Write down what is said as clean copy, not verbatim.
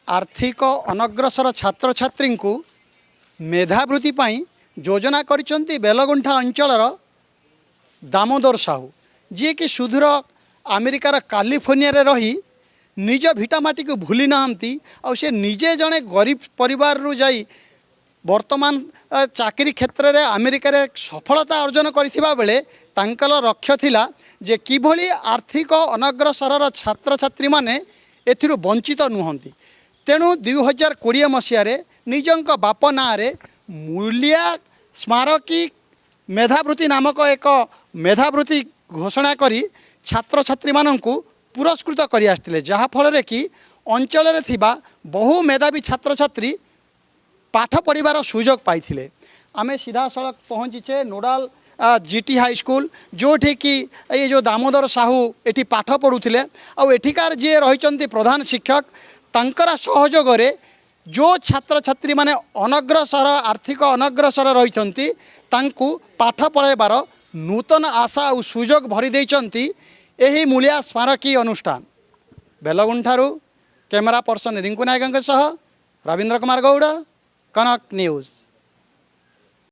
ଆର୍ଥିକ ଅନଗ୍ରସର ଛାତ୍ରଛାତ୍ରୀଙ୍କୁ ମେଧାବୃତ୍ତି ପାଇଁ ଯୋଜନା କରିଛନ୍ତି ବେଲଗୁଣ୍ଠା ଅଞ୍ଚଳର ଦାମୋଦର ସାହୁ, ଯିଏକି ସୁଦୂର ଆମେରିକାର କାଲିଫର୍ଣ୍ଣିଆରେ ରହି ନିଜ ଭିଟାମାଟିକୁ ଭୁଲି ନାହାନ୍ତି। ଆଉ ସେ ନିଜେ ଜଣେ ଗରିବ ପରିବାରରୁ ଯାଇ ବର୍ତ୍ତମାନ ଚାକିରି କ୍ଷେତ୍ରରେ ଆମେରିକାରେ ସଫଳତା ଅର୍ଜନ କରିଥିବା ବେଳେ ତାଙ୍କର ଲକ୍ଷ୍ୟ ଥିଲା ଯେ କିଭଳି ଆର୍ଥିକ ଅନଗ୍ରସରର ଛାତ୍ରଛାତ୍ରୀମାନେ ଏଥିରୁ ବଞ୍ଚିତ ନୁହନ୍ତି। ତେଣୁ 2020 ମସିହାରେ ନିଜଙ୍କ ବାପ ନାଁରେ ମୂଲିଆ ସ୍ମାରକୀ ମେଧାବୃତ୍ତି ନାମକ ଏକ ମେଧାବୃତ୍ତି ଘୋଷଣା କରି ଛାତ୍ରଛାତ୍ରୀମାନଙ୍କୁ ପୁରସ୍କୃତ କରି ଆସିଥିଲେ, ଯାହାଫଳରେ କି ଅଞ୍ଚଳରେ ଥିବା ବହୁ ମେଧାବୀ ଛାତ୍ରଛାତ୍ରୀ ପାଠ ପଢ଼ିବାର ସୁଯୋଗ ପାଇଥିଲେ। ଆମେ ସିଧାସଳଖ ପହଞ୍ଚିଛେ ନୋଡ଼ାଲ ଜିଟି ହାଇସ୍କୁଲ, ଯେଉଁଠିକି ଏଇ ଯେଉଁ ଦାମୋଦର ସାହୁ ଏଠି ପାଠ ପଢ଼ୁଥିଲେ। ଆଉ ଏଠିକାର ଯିଏ ରହିଛନ୍ତି ପ୍ରଧାନ ଶିକ୍ଷକ, ତାଙ୍କର ସହଯୋଗରେ ଯେଉଁ ଛାତ୍ରଛାତ୍ରୀମାନେ ଅନଗ୍ରସର, ଆର୍ଥିକ ଅନଗ୍ରସର ରହିଛନ୍ତି, ତାଙ୍କୁ ପାଠ ପଢ଼ାଇବାର ନୂତନ ଆଶା ଆଉ ସୁଯୋଗ ଭରି ଦେଇଛନ୍ତି ଏହି ମୂଳିଆ ସ୍ମାରକୀ ଅନୁଷ୍ଠାନ। ବେଲଗୁଣ୍ଠାରୁ କ୍ୟାମେରା ପର୍ସନ ରିଙ୍କୁ ନାୟକଙ୍କ ସହ ରବୀନ୍ଦ୍ର କୁମାର ଗୌଡ଼, କନକ ନ୍ୟୁଜ୍।